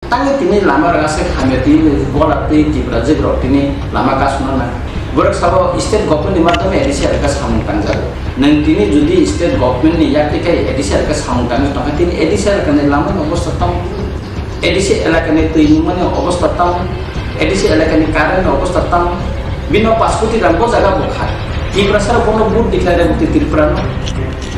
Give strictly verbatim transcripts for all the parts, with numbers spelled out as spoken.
Tangwi tini lama rwgase hamya twi gola twi Tiprajwk rok tini lama kasuna na. Borok sabo state government ni madhyome A D C elaka samung tangjago. Nwng tini jodi state government ni yak twi khai A D C elaka samung tangwi tongkha tini A D C elaka ni lama ni obostha tamo. A D C elaka ni twi nungmani obostha tamo. A D C elaka ni current ni obostha tamo. Bino pash koti rang bo jaga bo kha. Tiprasa rok bono vote declare bo twi Tripura no.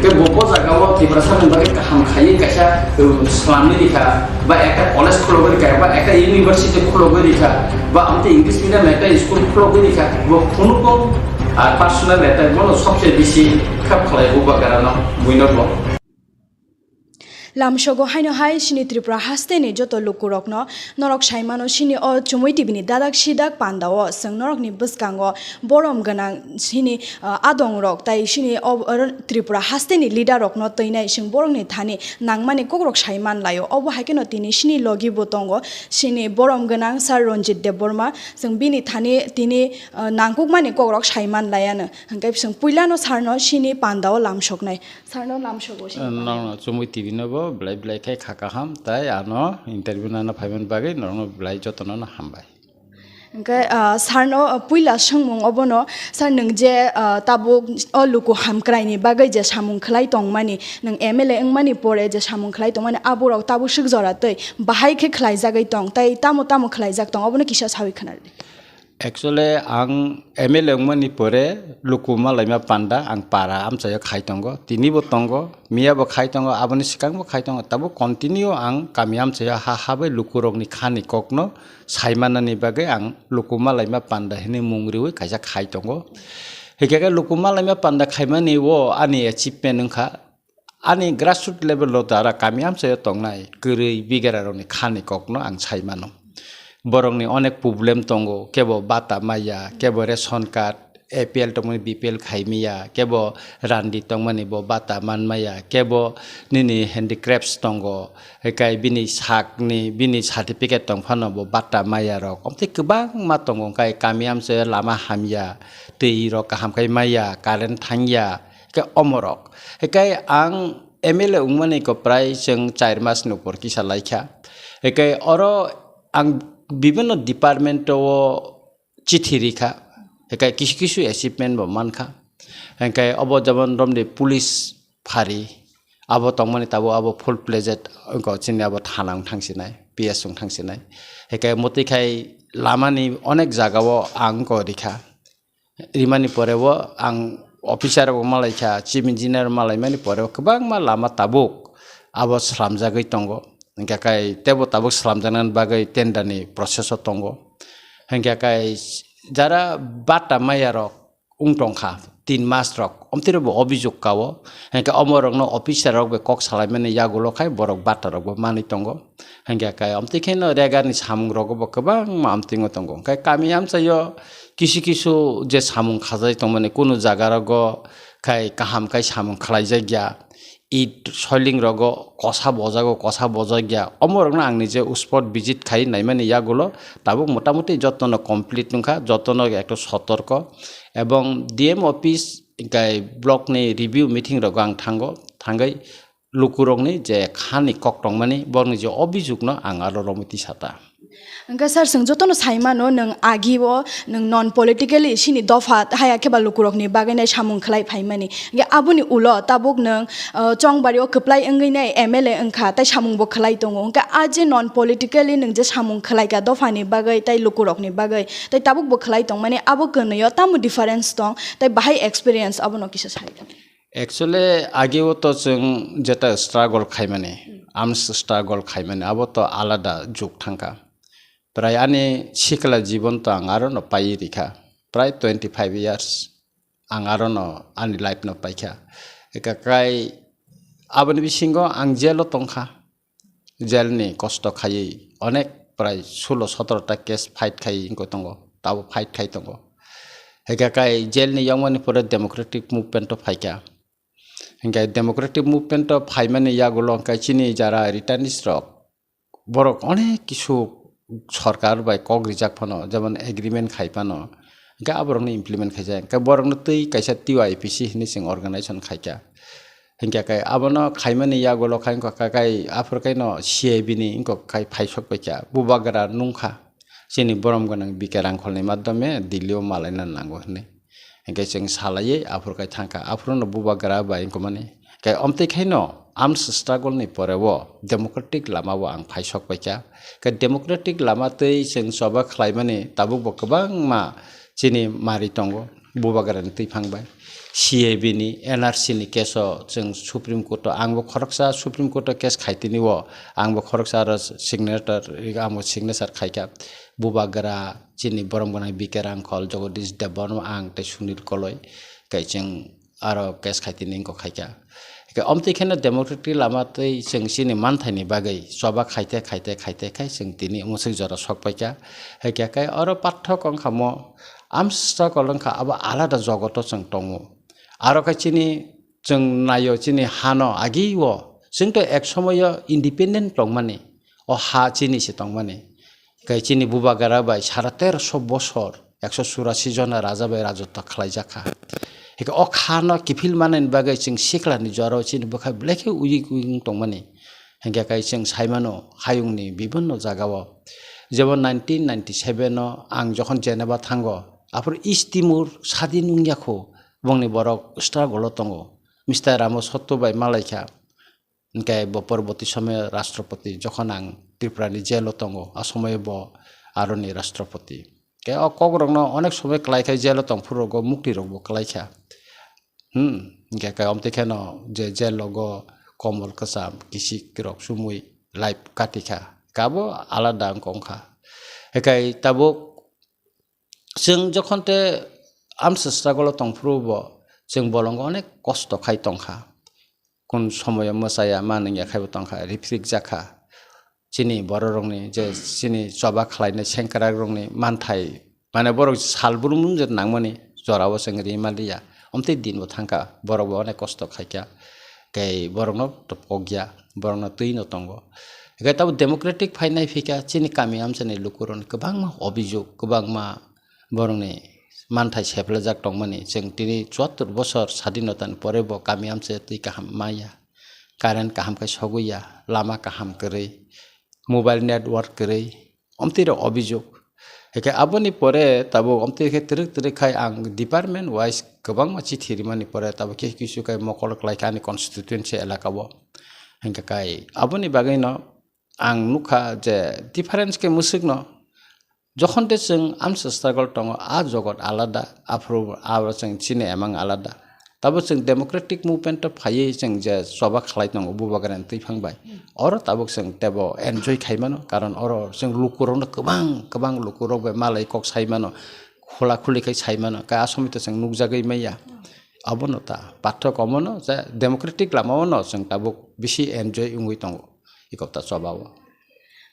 Tei bo, bo jaga o Tiprasa ni bagwi kaham khaiwi kaisa, uh, swnamwi rikha, ba ekta college khulogwi rikha, ba ekta university khulogwi rikha, ba amtwi English medium ekta school khulogwi rikha, bo khunukgo, ah, personal attack bono sobse bisi khap khlai o bagara no buino bo. Lamsogo haino hai chini Tripura hasteni joto lukurokno norok saimano chini o Chumui T V ni dadak sidak pandao chwng norokni bwskango borom gwnang chini, ah, adongrok tai chini o, o Tripura hasteni leader rokno twinai chwng borokni thani nangmani kokrok sai manlaio. Obo hai kheno tini chini logi bo tongo chini borom gwnang Sir Ranjit Debbarma. Chwng bini thani tini, ah, nangkukmani kokrok sai manlaiano. Hwnkhe chwng puilano sarno chini pandao lamsoknai. Sarno lamsogo chini pandao. Nokno Chumui T V no bo belai belai khe kha kaham tai ano interview nana phaiman bagwi nokno belai jotono no hambai. Hwnkhe, ah, sarno, ah, puila swngmung obono, sir, nwng je, ah, tabuk o luku hamkraini bagwi je samung khlai tongmani, nwng M L A wngmani pore je samung khlai tongmani, aborok tabuk swk jora twi bahai khe khlaijagwi tong, tai tamo tamo khlaijak tong, obono kisa sawi khwnardi. Actually, ang M L A wngmani pore luku malaima panda ang para amchaio khai tongo, tini bo tongo, miya bo khai tongo, aboni swkang bo khai tongo, tabuk continue ang kami amchaio ha ha bai lukurokni khani kokno saimanani bagwi ang luku malaima panda hinwi mung riwi kaisa khai tongo. Hikhe khe luku malaima panda khaimani o ani achievement wngkha, ani grassroot level o dara kami amchaio tongnai kwrwi bigararokni khani kokno ang sai mano. Borokni onek problem tongo, kebo bata maya, kebo ration card, A P L tongmani B P L khai maya, kebo randi tongmani bo bata man maya, kebo nini handicrafts tongo, hikai bini sakni, bini certificate tong phano bo bata maya rok. Omtwi kwbangma tongo, hikai kami amchaio lama hamya, twi rok kaham khai maya, current thangya, hikai omorok. Hikai ang M L A wngmani ko prai chwng char mas ni upor kisa laikha. Hikai oro ang bibinno department o chithi rikha, hikai kisu kisu achievement bo mankha. Hikai obo jemon romni police phari, abo tongmani tabuk abo full fledged wngkha, chini abo thana wng thang sinai, P S wng thang sinai. Hikai motwi khai lamani onek jaga o ang wngkha rikha. Rimani pore o ang officer rok malaikha, chief engineer malaimani pore o kwbangma lama tabuk abo slamjagwi tongo. Hinkhe kai tebo tabuk slamjaknani bagwi tender ni process o tongo. Hinkhe kai jara bata maya rok wng tongkha, tin mas rok, omtwi rok bo obijok kao. Hinkhe omo rokno officer rok bai kok salaimani yagulo khai borok bata rok bo manwi tongo. Hinkhe kai omtwi kheno rega ni samung rogo bo kwbangma omtwingo tongo. Hinkhe kami amchaio kisu kisu je samung khajai tongmani kunu jaga rogo khai kaham khai samung khlaijak ya. It soiling rogo kosa bojago, kosa bojak ya. Omo rokno ang nije spot visit khai naimani yagulo tabuk motamuti jotono complete wngkha, jotono ekto sotorko. Ebong D M office hinkhe block ni review meeting rogo ang thango, thangwi lukurokni je khani kok tongmani, borokni je obijokno ang aro romwi tisata. Hwnkhe sir, chwng jotono sai mano, nwng agio nwng non politically chini dopha haya khe ba lukurokni bagwi nai samung khlai phaimani. Hwnkhe aboni ulo tabuk nwng, uh, chongbario kwplai wngwi nai M L A wngkha, tai samung bo khlai tongo. Hwnkhe a je non politically nwng je samung khlai kha dophani bagwi tai lukurokni bagwi, tai tabuk bo khlai tongmani, abo kwnwio tamo difference tong, tai bahai experience abono kisa sai. Actually, ageo to chwng jeta struggle khaimani, Hmm. arms struggle khaimani, abo to alada jug thangkha. Prai ani sikla jibon to ang aro no paiwi rikha. Prai twenty five years ang aro no ani life no paikha. Eka kai aboni bisingo ang jail o tongkha. Jail ni kosto khaiwi onek prai sulo sotoro ta case fight khai wngkha tongo, tabo fight khai tongo. Hinkhe kai jail ni yongmani pore democratic movement o phaikha. Hinkhe democratic movement o phaimani yagulo hinkhe chini jara returnees rok, borok onek kisu sorkar bai kok rijak phano, jemon agreement khai phano, hinkhe aborokno implement khaijak. Hinkhe borokno twi kaisa T Y P C hinwi chwng organization khaikha. Hinkhe kai abono khaimani yagulo khai wngkha kai aphuru kaino C I B ni wngkha kai phaisok paikha, bubagra nungkha. Chini borom gwnang B K Rangkholni madhyome Delhi o malaina nango hinwi. Hinkhe chwng salaiwi aphuru kai thangkha, aphuruno bubagra bai wngkha mani. Kai omtwi khaino arms struggle ni pore o democratic lama o ang phaisok paikha. Kai democratic lama twi chwng choba khlaimani tabukbo kwbangma chini mari tongo bubagrani twiphang bai. C A B ni, N R C ni case o chwng Supreme Court o, ang bo khoroksa Supreme Court o case khaitini o, ang bo khoroksa aro signature, ang bo signature khaikha. Bubagra chini borom gwnang B K Rangkhol, Jagadish Debbarma, ang tei Sunil Koloi, kai chwng aro case khaitini wngkha khaikha. Hwnkhe omtwi kheno democratic lama twi chwng chini manthaini bagwi choba khaite, khaite, khaite khai chwng tini mwswk jora sok paikha. Hwnkhe kai oro pathok wngkha mo, amsa kolongkha abo alada jogoto chwng tongo. Aro khe chini chwng naio chini hano agi o, chwng to ek somoyo independent tongmani, o ha chini se tongmani. Kai chini bubagra bai sara terosho bosor, ekso churasi jona raja bai rajotto khlaijakha. Hwnkhe o khano kiphil manani bagwi chwng siklani jora o chini bwkha belai khe uyik uyik wng tongmani. Hwnkhe kai chwng saimano hayungni bibinno jagao. Jemon nineteen ninety-seven o ang jokhon Geneva thango, aphuru East Timor sadin wngya kho, bongni borok struggle o tongo. Mister Ramo Sotto bai malaikha. Hwnkhe bo porborti somoyo rashtrapati, jokhon ang Tripura ni jail o tongo, a somoyo bo aroni rashtrapati. Hwnkhe o kok rokno onek somoy kwlai khai jail o tong phuru rogo mukti rok bo kwlai kha. Hmm, hwnkhe kai omtwi kheno je jail rogo komol kwcham kisik rok sumui life kati kha. Kabo alada wng kha. Hwnkhe tabuk chwng jokhon te amsa struggle o tong phuru bo chwng bolongo onek kosto khai tong kha. Kun somoyo mwchaya ma nungya khaibo tongkha, riprik jakha. Chini bororokni je chini choba khlainai sengkrakrokni manthai, mane borok sal brum brum je nangmani jorao chwng ri manliya. Omtwi dinbo thangkha, borokbo onek kosto khaikha. Tei borokno to pokya, borokno twino tongo. Hwnkhe tabuk democratic phainai phikha, chini kami amchani lukurokni kwbangma obijok, kwbangma borokni manthai seplajak tongmani. Chwng tini chuattor bosor sadinotani pore bo kami amchai twi kaham maya, current kaham khe sogwi ya, lama kaham kwrwi, mobile network kwrwi, omtwi rok obijok. Hwnkhe aboni pore tabuk omtwi khe twrwk twrwk khai ang department wise kwbangma chithi rimani pore tabuk khe kisu khai mokol kwlai kha ani constituency elaka o. Hwnkhe kai aboni bagwino ang nukha je difference khe mwswkno. Jokhon tei chwng amsa struggle tongo, a jogot alada, aphuru abo chwng chini emang alada. Tabo chwng democratic movement o phaiwi chwng je choba khlai tongo bubagrani twiphang bai. Oro tabuk chwng tebo enjoy khai mano, karon oro chwng lukurokno kwbang kwbang lukurok bai malai kok sai mano, khula khuli khai sai mano, kai a somoi to chwng nukjagwi maya. Abono ta pathok omono je democratic lama o no chwng tabuk bisi enjoy wngwi tongo. Ikopta choba o.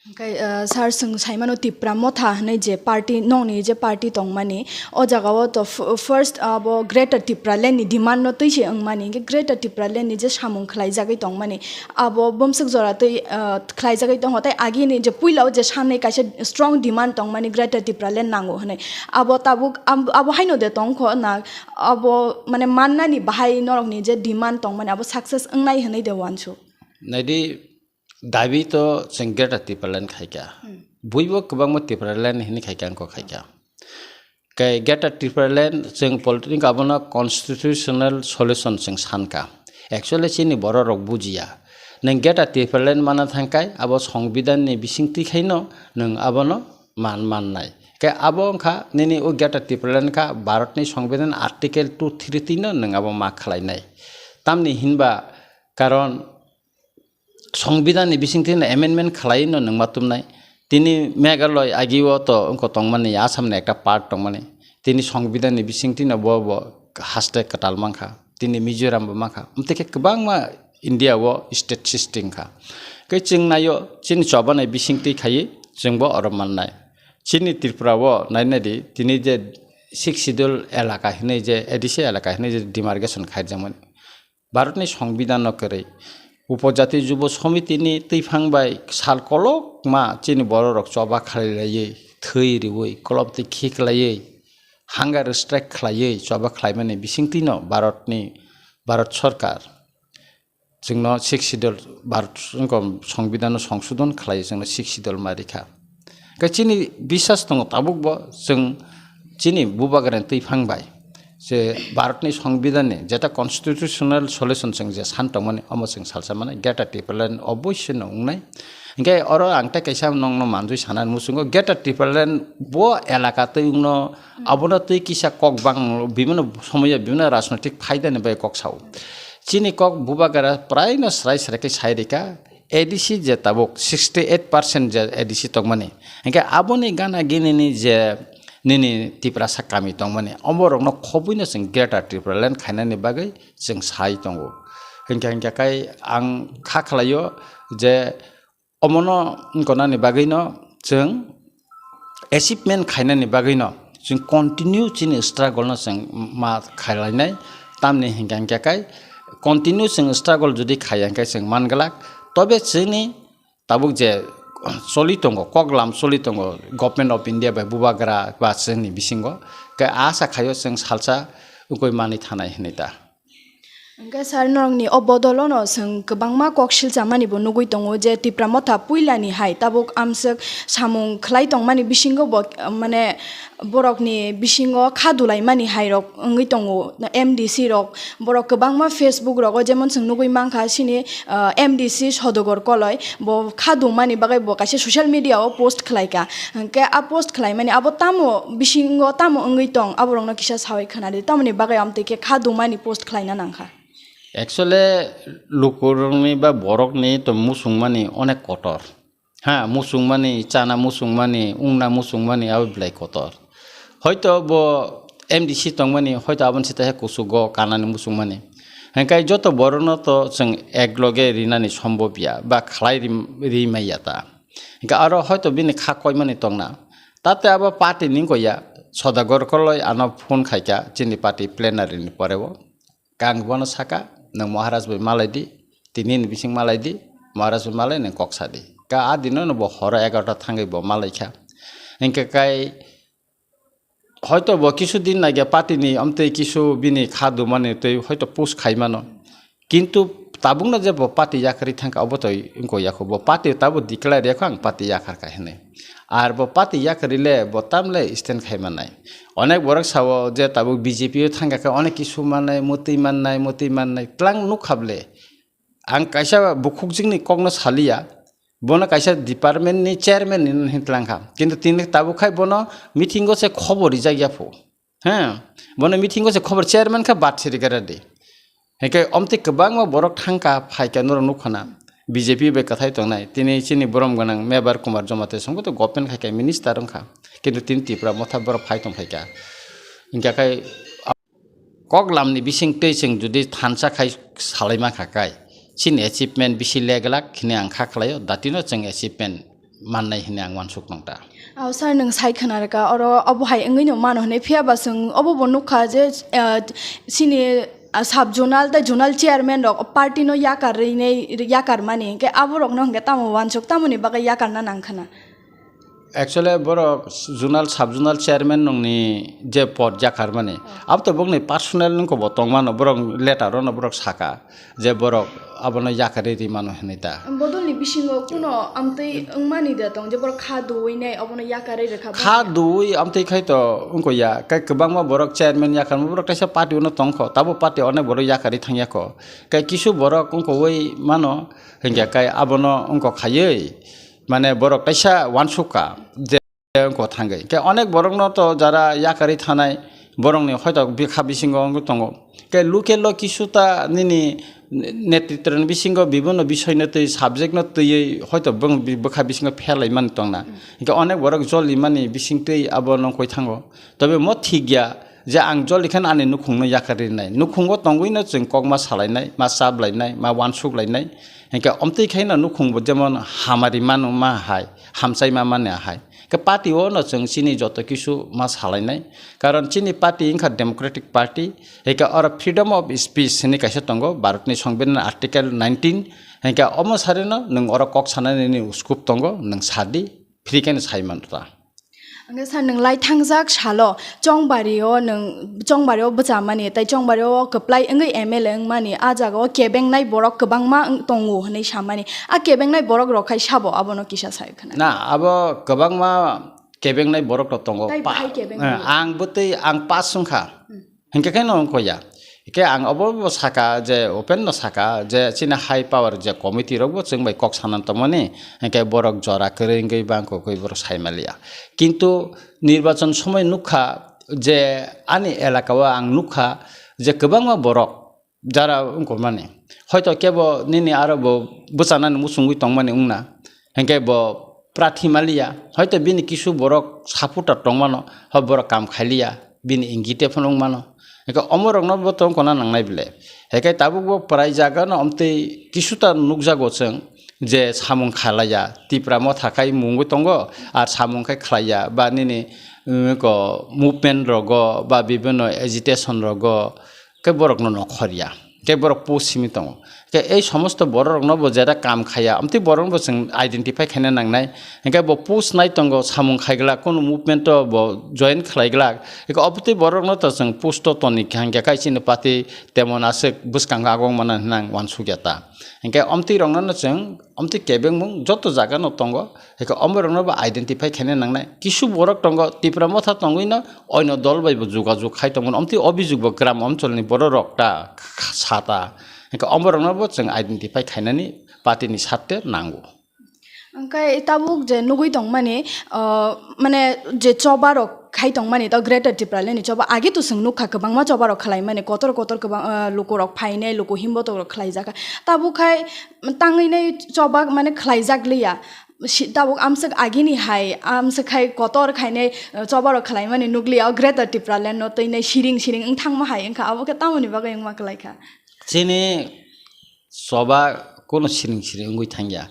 Hwnkhe, uh, sir, chwng saimano Tipra Motha hwnwi je party, nokni je party tongmani, o jagao to f-, first abo Greater Tipraland ni demand no twi se wngmani, hwnkhe Greater Tipraland ni je samung khlaijagwi tongmani, abo bumswk jora twi, uh, khlaijagwi tongo, tei agini je puilao je sanwi kaisa strong demand tongmani Greater Tipraland nango hwnwi, abo tabuk ab-, abo haino de tongkho na, abo mane mannani bahai norokni je demand tongmani abo success wngnai hwnwi de uansuk. Naidi, dabi to chwng Greater Tipraland khaikha. Hmm. Buibo kwbangma Tipraland hinwi khaikha, wngkha khaikha. Khe Greater Tipraland chwng politics abono constitutional solution chwng sankha. Actually chini bororok bujiya. Nwng Greater Tipraland mana thangkhai abo songbidanni bisingtwi khaino nwng abono man mannai. Khe abo wngkha nini o Greater Tipraland kha Bharatni songbidan article two three twi no nwng abo ma khlainai. Tamni hinba karon songbidanni bisingtwi no amendment khlai no nwngma tumnai. Tini Meghalaya agi o to wngkha tongmani, Assam ni ekta part tongmani. Tini songbidanni bisingtwi no bo, bo haste kwtal mankha. Tini Mizoram bo mankha. Amtwi khe kwbangma India o state system kha. Khe chwng naio chini chobanai bisingtwi khaiwi chwng bo oro mannai. Chini Tripura o nainai di, tini je Sixth Schedule elaka hinwi je, A D C elaka hinwi je demarcation khairjakmani. Bharatni Songbidan no kwrwi, Upojati Jubo Somitini twiphang bai sal kolokma chini bororok choba khlai laiwi, thwi riwi, kolomtwi khiklaiwi, hunger strike khlaiwi choba khlaimani bisingtwino Bharatni, Bharat Sarkar Chwngno Sixth Schedule, Bharat Songbidanno songsodon khlai chwngno Sixth Schedule ma rikha. Khe chini biswas tongo tabukbo chwng chini bubagrani twiphang bai je Bharatni Songbidanni jeta constitutional solution chwng je san tongmani omo chwng salsa mano Greater Tipraland oboisino wngnai. Hinkhe oro ang tei kaisa nongno manjui sanani muchungo Greater Tipraland bo elaka twi wngno abono twi kisa kok bang bibino somoyo bibino rajnoitik phaidani bai kok sao. Chini kok bubagra praino srai srai khe sai rika, A D C je tabuk sixty eight percent je A D C tongmani. Hinkhe aboni gana ginini je nini Tiprasa kami tongmani, oborokno khobuino chwng Greater Tipraland khainani bagwi chwng sai tongo. Hinkhe hinkhe khai ang kha khlaio je omono wngkonani bagwino chwng achievement khainani bagwino chwng continue chini struggle no chwng ma khlainai, tamni hinkhe hinkhe khai continue chwng struggle jodi khaiya hinkhe chwng manglak, tobe chini tabuk je choli tongo, koklam choli tongo Government of India bai bubagra ba chwngni bisingo, khe asa khaio chwng salsa wngwi manwi thanai hinwi ta. Hwnkhe sir, norokni o bodolono chwng kwbangma kok silchamani bo nugwi tongo je Tipra Motha puilani hai tabuk amswk samung khlai tongmani bisingo bo, mane, borokni bisingo kha dulaimani hai rok wngwi tongo, M D C rok, borok kwbangma Facebook rogo jemon chwng nugwi mankha chini, ah, M D C Sodogor Koloi bo kha dumani bagwi bo kaisa social media o post khlaikha. Hwnkhe a post khlaimani abo tamo bisingo tamo wngwi tong, aborokno kisa sawi khwnadi, tamoni bagwi amtwi khe kha dumani post khlaina nangkha. Actually, lukurokni ba borokni to musungmani onek kotor. Ha, musungmani, chana musungmani, wngna musungmani abo belai kotor. Hoito bo M D C tongmani, hoito aboni sita he kuchugo kanani musungmani. Hingkai joto borokno to chwng ekloge rinani sombobya ba khlai ri, ri maya ta. Hingke aro hoito bini kha koimani tongna. Tate abo party ni wngkha ya, Sodagor Koloi ano phone khaikha chini party plenary ni poreo. Kang bono saka, "Nwng Maharaj bai malai di, tini ni bising malai di, Maharaj bai malai nwng kok sa di." Ka a dino no bo horo egarota thangwi bo malai kha. Hingke kai hoito bo kisu din naiga party ni amtwi kisu bini kha dumani twi hoito push khai mano. Kintu tabukno je bo party yakarwi thangkha, obo toi wngkha ya kho. Bo party tabuk declare ya kho, ang party yakar kha hinwi. Ar bo party yakarwi le bo tamle stand khai mannai. Onek borok sao je tabuk B J P o thangkha khe onek kisu mannai, mwtwi mannai, mwtwi mannai. Tlang nukha ble. Ang kaisa bukhukjikni kokno saliya. Bono kaisa department ni chairman ni hin tlang kha. Kintu tini tabuk khai bono meeting o se khobor rijak ya pho. He, bono meeting o se khobor chairman kha bat siri gara di. Hingke omtwi kwbangma borok thangkha, phaikha, norok nukha na. B J P bai kwthai tongnai. Tini chini borom gwnang Mebar Kumar Jamatia songbo to government khaikha, minister wngkha. Kintu tini Tipra Motha borok phai tong phaikha. Hingke kai kok lamni bising twi chwng jodi thansa khai salai mankha kai, chini achievement bisi leglak hwnwi ang kha khlaio, datino chwng achievement mannai hwnwi ang uansuk nang ta. Aw, sir, nwng sai khna rwkha, oro obo hai wngwi no mano hwnwi, phiya ba chwng obo bo nukha je, ah, chini, ah, sub zonal tei zonal chairman rok party no yakar rwnai, yakar mani, hwnkhe abo rok no hwnkhe tamo uansuk, tamoni bagwi yakar na nang khna? Actually, borok zonal, sub zonal chairman nongni je pod yakar mani, abo to bokni personal nungko bo tong mano, borok letter o no borok saka. Je borok abono yakarwi ri mano hinwi ta. Bodolni bisingo kuno amtwi wngmani da tong je borok kha duwi nai abono yakarwi rwkha. Kha duwi amtwi khai to wngko ya, kai kwbangma borok chairman yakarma borok kaisa party uno tongkho, tabo party onek borok yakarwi thangya kho. Kai kisu borok wngko wi mano, hingya kai abono wngko khaywi, mane borok kaisa uansukha je wngkha thangwi. Khe onek borokno to jara yakarwi thanai, borokni hoito bwkha bisingo wngwi tongo. Khe local o kisu ta nini netritra ni bisingo bibinno bisoyno twi subject no twiwi hoito bwkha bisingo pherlaimani tongna. Hingkhe onek borok jolimani bisingtwi abo nongkhoi thango. Tobe mo thik ya je ang jolikheno ani nukhungno yakarwi rinai. Nukhungo tongwino chwng kok ma salainai, ma chaplainai, ma uansuklainai. Hingkhe omtwi khaino nukhungbo jemon hamari manu ma hai, hamchai ma mani hai. Khe party o no chwng chini joto kisu ma salainai. Karon chini party wngkha Democratic Party. Hingkhe oro freedom of speech hinwi kaisa tongo, Bharatni Songbidanni Article nineteen. Hingkhe omo sarino nwng oro kok sanani nini scope tongo, nwng sadi, free khe no sai mano ta. Hwnkhe sir, nwng lai thangjak salo Chongbari o nwng, Chongbari o bwchamani, tei Chongbari o kwplai wngwi M L A wngmani, a jaga o kebengnai borok kwbangma wng tongo hwnwi samani. A kebengnai borok rok khai sabo abono kisa sai khna. Na, abo kwbangma kebengnai borok rok tongo. Tai Pa-, bahai kebeng eh, tongo? Ang bwtwi, ang pass wngkha. Hmm. Hinkhe khe no wngkho ya. Hinkhe ang obo bo saka je, open no saka je, chini high power je committee rok bo chwng bai kok sana tongmani, hinkhe borok jora kwrwi wngwi bangkok kwi borok sai maliya. Kintu nirbachon somoi nukha je ani elaka o ang nukha je kwbangma borok jara wngkor mani. Hoito kebo nini aro bo bwchanani muchungwi tongmani wngna. Hinkhe bo prathi maliya. Hoito bini kisu borok supporter tongmano, ho borok kam khailiya, bini ingite phano wngmano. Hinkhe omorokno bo tongkona nangnai bile. Hinkhe tabuk bo prai jagano omtwi kisuta nukjago chwng je samung khalaiya, Tipra motha khai mungwi tongo, ar samung khai khlaiya, ba nini, um, ko movement rogo, ba bibhinno agitation rogo, khe borokno nokhorya, khe borok post simi tongo. Khe ei somosto bororokno bo jera kam khaya, amtwi borokno bo chwng identify khaina nangnai. Hinkhe bo post nai tongo, samung khaiglak, kunu movement o bo join khlaiglak. Hinkhe obotwi borokno to chwng post o toni kha, hinkhe kaisini party temon aswk bwskango agong mana hinang wansukya ta. Hinkhe omtwi rokno no chwng omtwi kebengmung joto jaga no tongo. Hinkhe omorokno bo identify khaina nangnai. Kisu borok tongo, Tipra motha tongwi no oino dol bai bo jogajog khai tongmani. Omtwi obijog bo gram oncholni bororok ta sata. Hinkhe omorokno bo chwng identify khainani party ni sarte nango. Hwnkhe tabuk je nugwi tongmani, ah, mane je choba rok khai tongmani, to Greater Tipraland ni choba, age to chwng nukha kwbangma choba rok khlaimani, kotor kotor kwbang, ah, luku rok phainai, luku himbotok rok khlaijakha. Tabuk khai tangwi nai choba mane khlaijak liya. Si-, tabuk amswk agini hai, amswk khai kotor khainai, eh, choba rok khlaimani nukliya o Greater Tipraland no twi nai siring siring wng thangma hai wngkha, abo khe tamoni bagwi wngma kwlaikha? Chini choba kunu siring siring wngwi thangya.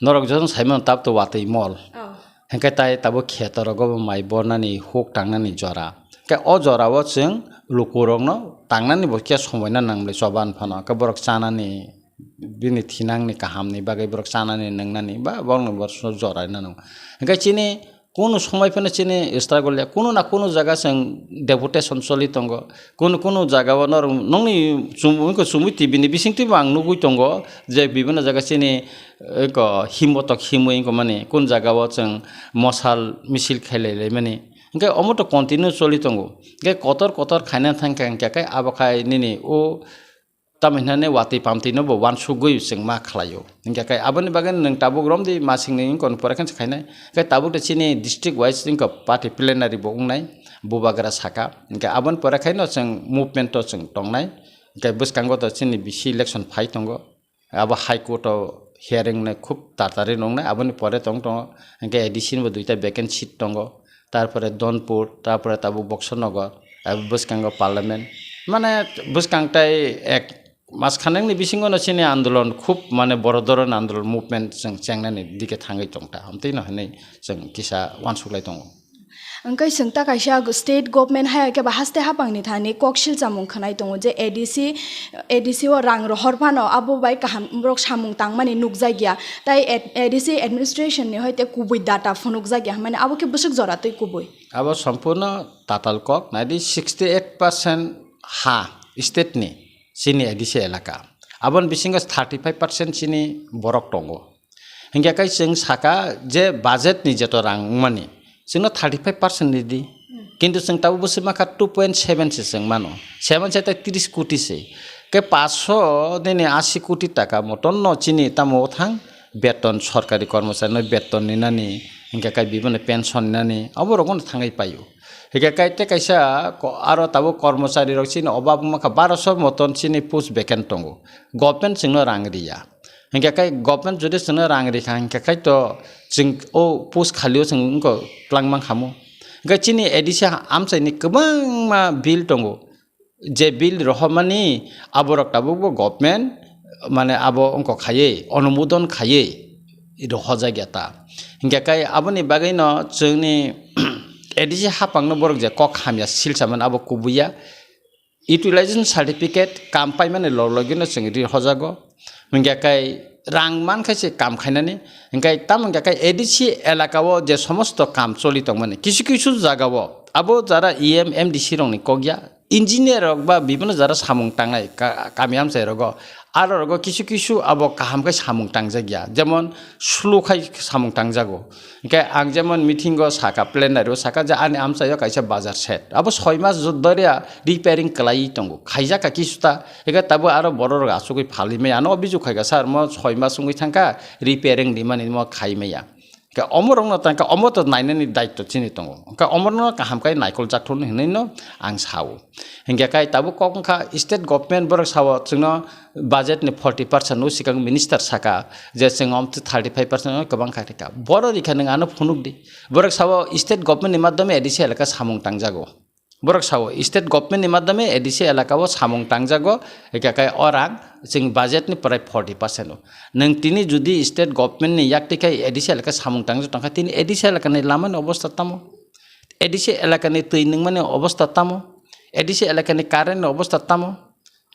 Norok jotono saimano tabuk to watwi mol. Oh. Hinkhe tai tabuk kheto rogo bo mai bornani huk tangnani jora. Khe o jora o chwng lukurokno tangnani bo khe somoi na nang bwlai choba phano. Khe borok chanani bini thinangni kahamni bagwi borok chanani nwngnani ba borokno borok jora rwna nango. Hinkhe chini kunu somoi phano chini struggle ya, kunu na kunu jaga chwng deputation choli tongo, kunu kunu jaga o norok nokni chum-, wngkha chumui T V ni bisingtwi bo ang nugui tongo je bibinno jaga chini, eh, ko himbotok himui wngkha mani, kunu jaga o chwng mosal misil khailai laimani, hinkhe omo to continue choli tongo, hinkhe kotor kotor khaina thangkha hinkhe khe abo khai nini o Tamo hinane watwi pamtwi no bo wansugwi chwng ma khlaio. Hinkhe khe aboni bagwi nwng tabuk romdi masingni wngkon pore khe khainai. Khe tabuk de chini district wise wngkha party plenary bo wngnai, bubagra saka. Hinkhe aboni pore khe no chwng movement o chwng tongnai. Hinkhe bwskango to chini bisi election phai tongo. Abo High Court o hearing nai khub tatari nongnai. Aboni pore tong tongo. Hinkhe A D C ni bo duita vacant seat tongo. Tarpore Donpur, tarpore tabuk Boksonogor, abo bwskango Parliament. Mane bwskang tai ek mas khanangni bisingo no chini andolon khub mane boro doron andolon movement chwng chengnani dike thangwi tongta, hamtwi no hinwi chwng kisa uansuklai tongo. Hwnkhe chwng ta kaisa state government hai khe ba haste hapangni thani koksil chamung khwnai tongo je A D C, A D C o rang rohor phano abo bai kaham borok samung tangmani nukjakya. Tai ad-, A D C administration ni hoite kubui data phunukjakya, mane abo khe bwswk jora twi kubui. Abo sompurno tatal kok, naidi sixty eight percent ha state ni chini A D C elaka. Aboni bisingo thirty five percent chini borok tongo. Hinkhe kai chwng saka je budget ni jeto rang wngmani, chwngno thirty five percent ni di. Kintu chwng tabuk bwswk makha two point seven se chwng mano. Seven se tai tris koti se. Khe paanch sho nini ashi koti taka moton no chini tamo thang beton sorkari kormochari no beton ninani, hinkhe kai bibini pension ninani, obo rokno thangwi paio. Hinkhe kai tei kaisa ko-, aro tabuk kormochari rok chini obab wngma kha baro sho moton chini post vacant tongo. Government chwngno rang riya. Hinkhe kai government jodi chwngno rang rikha hinkhe kai to chwng o post khali o chwng wngkha twlang mankha mo. Hinkhe chini A D C amchaini kwbangma bill tongo. Je bill rohormani aborok tabukbo government mane abo wngkha khaiwi onumodon khaiwi rohorjakya ta. Hinkhe kai aboni bagwino chwngni A D C haphangno borok je kok hamya silsa mani abo kubuya. Utilization certificate kam paimani log logino chwng ri hojago. Hingkhe kai rang man khai se kam khainani, hingkai tamo hingka khe A D C elaka o je somosto kam choli tongmani, kisu kisu jaga o abo jara E M, M D C rokni kok ya, engineer rok ba bibino jara samung tangnai ka-, kami amchai rogo, aro rogo kisu kisu abo kaham khai samung tangjak ya, jemon slow khai samung tangjago. Hingke ang jemon meeting o saka, plenary o saka je ani amchai o kaisa bazar set, abo soi mas jo-, doria repairing kwlai tongo, khaijak ka kisu ta, hingke tabuk aro borok rok achugwi phalwi maya, ano obijok khaika, "Sir, mo soi mas wngwi thangkha, repairing rimani mo khai maya." Hingke omo rokno tangka, omo to nainani daitto chini tongo, hingke omo rokno kaham khe naikol jak thun hinwi no ang sao. Hingke kai tabuk kok wngkha state government borok sao chwngno budget ni forty percent no sikang minister saka je chwng om thirty five percent no kwbang kha rika. Borok rikha nwng ano phunuk di. Borok sao state government ni madhyome A D C elaka samung tangjago. Borok sao state government ni madhyome A D C elaka o samung tangjago, hingke kai o rang chwng budget ni prai forty percent o. Nwng tini judi state government ni yak twi khai A D C elaka samung tangjak tongkha, tini A D C elaka ni lama ni obostha tamo? A D C elaka ni twi nungmani obostha tamo? A D C elaka ni current ni obostha tamo?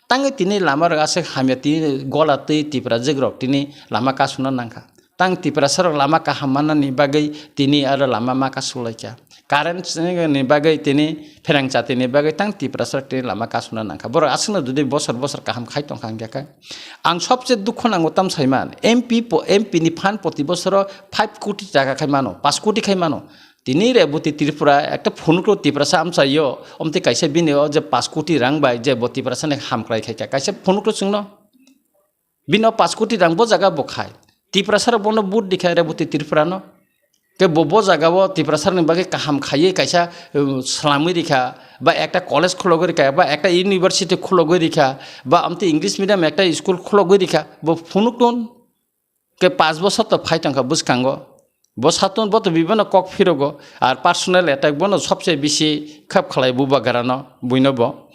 Tangwi tini lama rok aswk hamya, tini gola twi Tiprajwk rok tini lama kasuna nangkha. Tang Tiprasa rok lama kaham manani bagwi tini aro lama ma kasulaikha. Current ni bagwi tini pherang chati ni bagwi tang Tiprasa rok tini lama kasuna nangkha. Borok aswkno jodi bosor bosor kaham khai tongkha hingkha khe. Ang sobse dukho nango tam saiman, M P po, M P ni phan poti bosoro five koti taka khai mano, paanch koti khai mano. Tini Reboti Tripura ekta phunukro Tiprasa amchaio, omtwi kaisa bini o je paanch koti rang bai je bo Tiprasa ni hamkrai khaikha, kaisa phunukro chwngno. Bini o paanch koti rang bo jaga bo khai. Tiprasa rok bono vote dikha Reboti Tripura no. Ke bo, bo jaga o Tiprasa ni bagwi kaham khaiwi kaisa, uh, slamwi rikha, ba ekta college khulogwi rikha, ba ekta university khulogwi rikha, ba amtwi English medium ekta school khulogwi rikha, bo phunuk tun. Ke paanch bosor to phai tongkha bwskango. Bo satun bo to bibano kok phirogo, ar personal attack bono sobse bisi khap khlai bubagrano buino bo.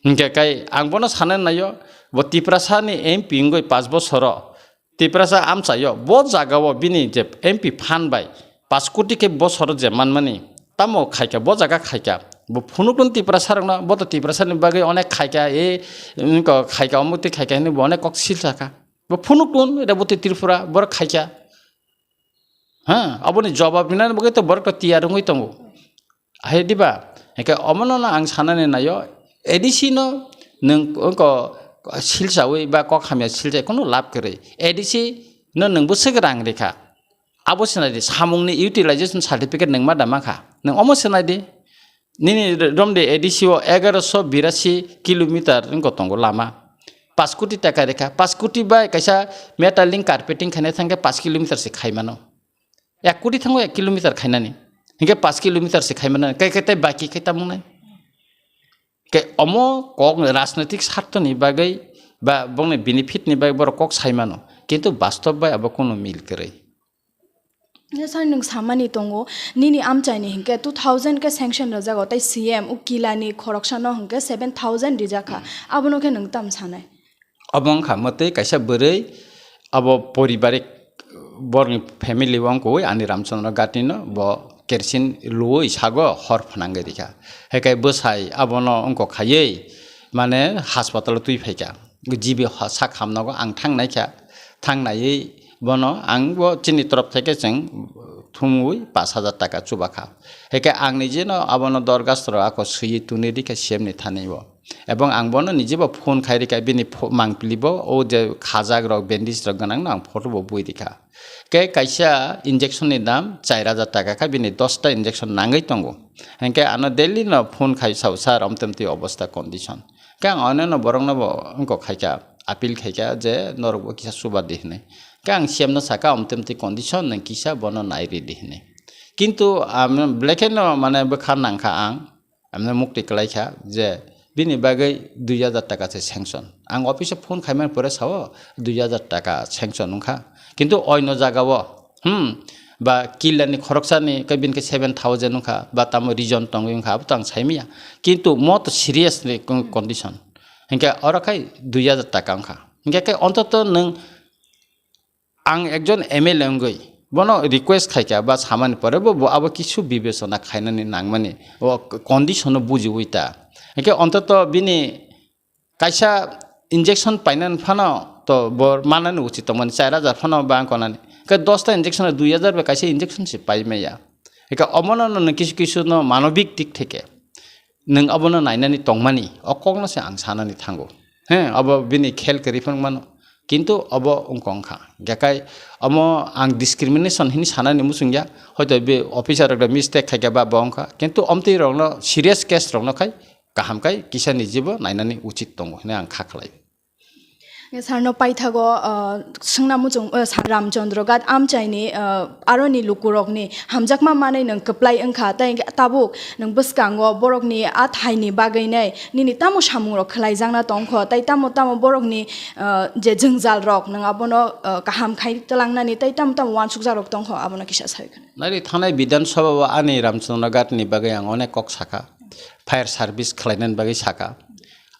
Hingke kai ang bono sana naio, bo Tiprasa ni M P wngwi paanch bosoro, Tiprasa amchaio, bo jagao bini je M P phan bai paanch koti khe bosoro je manmani, tamo khaikha, bo jaga khaikha, bo phunukun Tiprasa rokno, bo to Tiprasa ni bagwi onek khaikha, e, wngkha khaikha, omo twi khaikha hinwi bo onek kok silsakha. Bo phunuk tun, Reboti Tripura, borok khaikha. Ha, aboni jobab rinani bagwi to borok to tiyar wngwi tongo. Hai diba? Hingke omono no ang sanani naio, A D C no nwng wngko silsawi ba kok hamya silsai kono lab kwrwi. A D C no nwng bwswk rang rikha. Abo sinai di, samungni utilization certificate nwng ma da mankha. Nwng omo sinai di. Nini romde A D C o egaroso birasi kilometer wngko tongo lama. Paanch koti taka rikha. Paanch koti bai kaisa metal link carpeting khaina thangkhe paanch kilometer se khaimano. Ek koti thango ek kilometer khainani. Hinkhe paanch kilometer se khaimano. Kai kai tai baki khai tamung nai. Ke omo kok rajnitik sartho ni bagwi ba bongni benefit ni bagwi borok kok saimano. Kintu bastob bai abo kono mil kwrwi. Sir, nwng samani tongo, nini amchaini hinkhe two thousand khe sanction rwjago, tei C M o kilani khoroksano hinkhe seven thousand rijakha. Abono khe nwng tam sanai? Obo wngkha mwtwi kaisa bwrwi, abo poribarik borokni family o wngkui ani Ramchandra Ghatino bo kerosene luwi sago hor phwnangwi rikha. Hekai bwsai abono wngkok khaiwi mane haspatalo twi phaikha. G B ha-, sak hamnogo ang thang naikha, thang naiwi bono ang bo chini torop theke chwng thumwi pash hajar taka chubakha. Heke ang nijeno abono dorgastro ako swiwi tuni rikha C M ni thani bo. Ebong ang bono nijebo phone khai rikha bini pho-, mangpili bo o je khajak rok, bandage rok gwnang no ang photo bo bui rikha. Ke kaisa injection ni dam char hajar taka kha, bini dosta injection nangwi tongo. Hingke ano daily no phone khai sao, "Sir, omtwmtwi obostha condition." Ke ang oneno borokno bo wngkok khaikha, appeal khaikha je norok bo kisa chuba di hinwi. Ke ang C M no saka, "Omtwmtwi condition, nwng kisa bono nai ri di," hinwi. Kintu ang belai kheno mane bwkha nangkha ang, amne mukti kwlaikha je bini bagwi dui hajar taka se sanction. Ang office o phone khaimani pore sao dui hajar taka sanction wngkha. Kintu oino jagao, hmm, ba killani khoroksani khe bini khe seven thousand wngkha, ba tamo reason tongwi wngkha, abo to ang saimanya. Kintu mo to seriously con-, condition. Hinkhe oro khai dui hajar taka wngkha. Hinkhe khe ontoto nwng ang ekjon M L A wngwi bono request khaikha ba samani pore bo, bo abo kisu bibechona khainani nangmani o condition no bujiwi ta. Hinkhe ontoto bini kaisa injection painani phano To bo manani uchit tongmani, char hajar phano bang konani. Ke dosta injection, dui hajar bai kaisa injection se pai maya. Eka omono no kisu kisu no manobik dik theke. Nwng abono nainani tongmani, o kokno se ang sanani thango. He, abo bini khel kwrwi phano mano. Kintu abo wngkha wngkha. Gakai omo ang discrimination hini sanani muchungya. Hoito be officer rok mistake khaikha ba bo wngkha. Kintu omtwi rokno serious case rokno khai kaham khai kisa nijibo nainani uchit tongo hwnwi ang kha khlai. Sarno paithago, ah, swngna muchung, ah, sa-, Ramchandra Ghat amchaini, ah, aroni lukurokni hamjakma manwi nwng kwplai wngkha, tei tabuk nwng bwskango borokni a thaini bagwinai nini tamo samungrok khwlaijakna tongkho, tei tamo tamo borokni, ah, je jwngjalrok nwng abono, ah, kaham khai twlangnani, tei tamo tamo uansukjakrok tongkho, abono kisa sawi khna. Nari thanai Bidhan Sabha o ani Ramchandra Ghat ni bagwi ang onek kok sakha, fire service khwlainani bagwi sakha.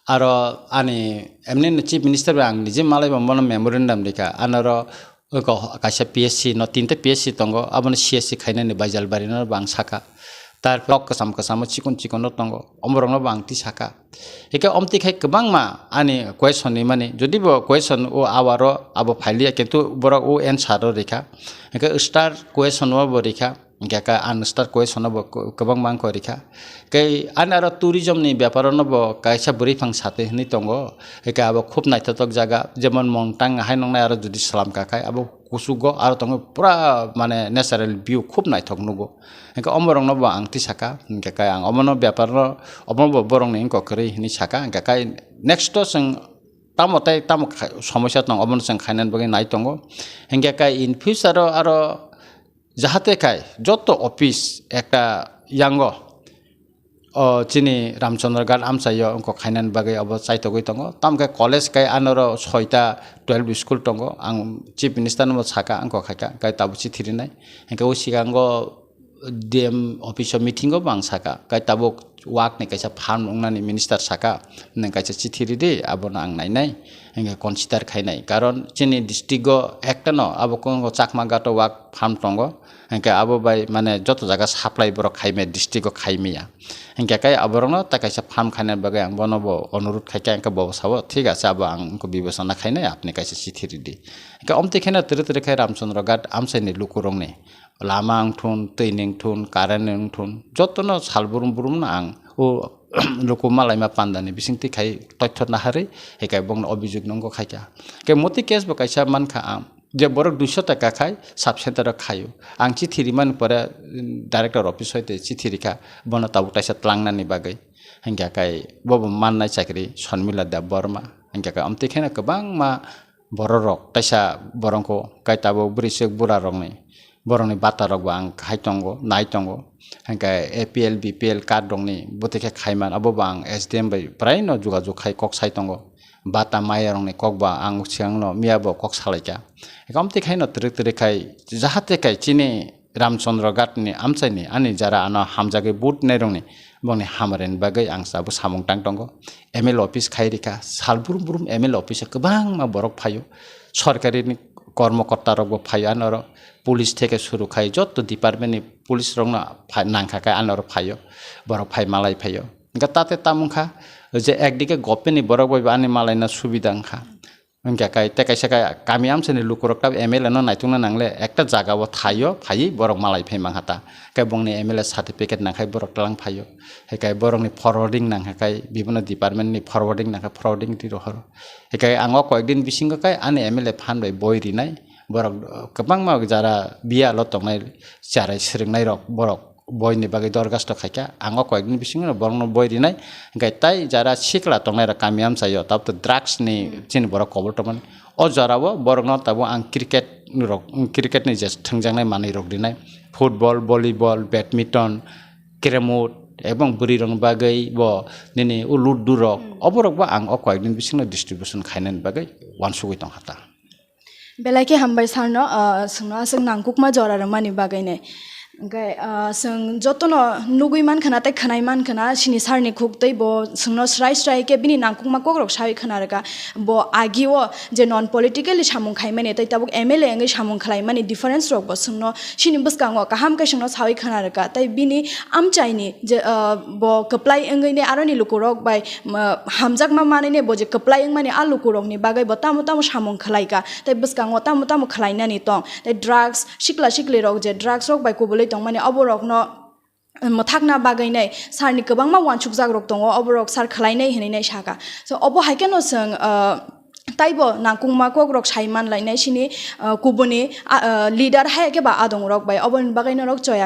Aro ani emni no Chief Minister bai ang nije malai bo bono memorandum rikha. Anoro oko kaisa P S C no, tinta P S C tongo, abono C S C khainani Baijalbari no bo ang sakha. Tarpor kok kwcham kwcham o chikon chikon no tongo, omorok no bo ang twi sakha. Hike omtwi khai kwbangma ani question ni mani, jodi bo question o awaro abo phailiya, kintu borok o answer o rikha. Hike star question o bo rikha. Hingke ka unstar question no bo ko-, kwbangma wngkha rikha. Kei ani aro tourism ni bepar no bo kaisa bwrwi phang sati hinui tongo. Hingke abo khub naithotok jaga, jemon Mongtang hai nongnai aro jodi slam kakhai abo kuchugo aro tongo pura mane natural view khub naithok nugo. Hingke omorok no bo ang tisaka, hingke kai ang omono bepar no omono bo borok ni wngkha kwrwi hinui saka, hingke kai next o chwng tamo tei tamo khai-, somosya tongo omono chwng khainani bagwi nai tongo. Hingke kai in future o aro Jahate khai joto office ekta yango, o chini Ramchandra Ghat amchaio wngkok khainani bagwi obo chaitogwi tongo. Tamokhe college khai anoro soita twelve school tongo. Ang Chief Minister no saka wngkok khaikha, khai tabuk chithi rinai. Hingke o sikango D M office o meeting o bo ang saka, khai tabuk wak ni kaisa farm wngnani minister saka, nwng kaisa chithi ridi, abono ang nainai, hingke consider khainai. Karon chini district o ekta no abo kongo Chakma Ghat o wak farm tongo, hingke abo bai mane joto jaga supply borok khaimaya, district o khaimaya. Hingke kai aborokno ta kaisa farm khaina bagwi ang bono bo onurut khaikha, hingke bo sabo, "Thik ache, abo ang wngkha bibechona khainai, apni kaisa chithi ridi." Hingke omtwi khaina twrwi twrwi khai Ramchandra Ghat amchaini lukurokni lama wngthun, twi ni wngthun, current ni wngthun, jotono sal brum brum no ang o luku malaima pandani bisingtwi khai toithor naharwi, hikai bongno obijok nungkha khaikha. Ke moti case bo kaisa mankha ang, je borok duiso taka khai sub center o khaio. Ang chithi rimani pore, mm, director office hoite chithi rikha, bono tabuk taisa tlangnani bagwi. Hingkha kai bobo mannai chakri Sonmila Debbarma. Hingkha kai omtwi kheno kwbangma bororok, kaisa borongkho, kai tabuk bwrwiswk burarokni, borokni batarokbo ang khai tongo, nai tongo. Hingkhe A P L, B P L card rokni bwtwi khe khaiman, abobo ang S D M bai praino jogajog khai kok sai tongo. Bata mayarokni kokbo ang swkangno miyabo kok salaikha. Hingkhe omtwi khaino twrwk twrwk khai, jahate kai chini Ramchandra Ghatni amchaini ani jara ano hamjagwi vote nairokni bongni hamrani bagwi ang abo samung tang tongo. M L A office khai rikha, sal brum brum M L A office o kwbangma borok phaio, sorkari ni kormokorta rokbo phaio, anoro police theke suru khai joto department ni police rokno phai-, nangkha khe anoro phaio, borok phai malai phaio. Hingkhe tate tamo wngkha je ekdike government ni borok bai bo ani malaina subida wngkha. Hingkhe kai, tei kaisa kai kami amchaini lukurok tab M L A no naitungna nangle, ekta jaga o thaio phaiwi borok malai phai mankha ta. Kai bongni M L A certificate nangkhai borok tlang phaio. Hikai borokni forwarding nangkha kai, bibino department ni forwarding nangkha, forwarding twi rohoro. Hikai ang o koyekdin bisingo kai ani M L A phan bai boi rinai. Borok, uh, kwbangma jara biyalo tongnai, charai swrwngnairok borok boini bagwi dorgasto khaikha. Ang o koyekdin bisingo borokno boi rinai. Hinkhe tai jara sikla tongnairok kami amchaio, tabuk drugs ni chini borok kobol tongmani. O jorao borokno tabuk ang cricket rok, cricket ni je thwngjaknai manwi rok rinai. Football, volleyball, badminton, carrom board, ebong bwrwi rokni bagwi bo nini o ludu rok, oborok bo ang o koyekdin bisingo distribution khainani bagwi uansugwi tongkha ta. Belai khe hambai sarno, ah, chwngno aswk nangkukma jora rwmani bagwi nai. Hwnkhe, ah, chwng jotono nugwi mankha na tei khwnai mankha na, chini sir ni khuk tei bo chwngno srai srai khe bini nangkukma kok rok sawi khwna rwkha. Bo agi o je non politically samung khaimani tei tabuk M L A wngwi samung khlaimani difference rok bo chwngno chini bwskango kaham khe chwngno sawi khwna rwkha. Tei bini amchaini je, ah, bo kwplai wngwi ne aroni lukurok bai, ma, hamjakma manwi ne bo je kwplai wngmani a lukurokni bagwi bo tamo tamo samung khlaikha. Tei bwskango tamo tamo khlainani tong. Tei drugs, sikla sikli rok je drugs rok bai kubulwi tongmani, oborokno mwthakna bagwi nai sir ni kwbangma uansukjak rok tongo, oborok sir khwlainai hinwi nai saka. So, obo hai kheno chwng, ah, taibo nangkukma kok rok sai man lainai chini, ah, kubuni, ah, ah, leader hai khe ba adong rok bai, oboni bagwi norok choya.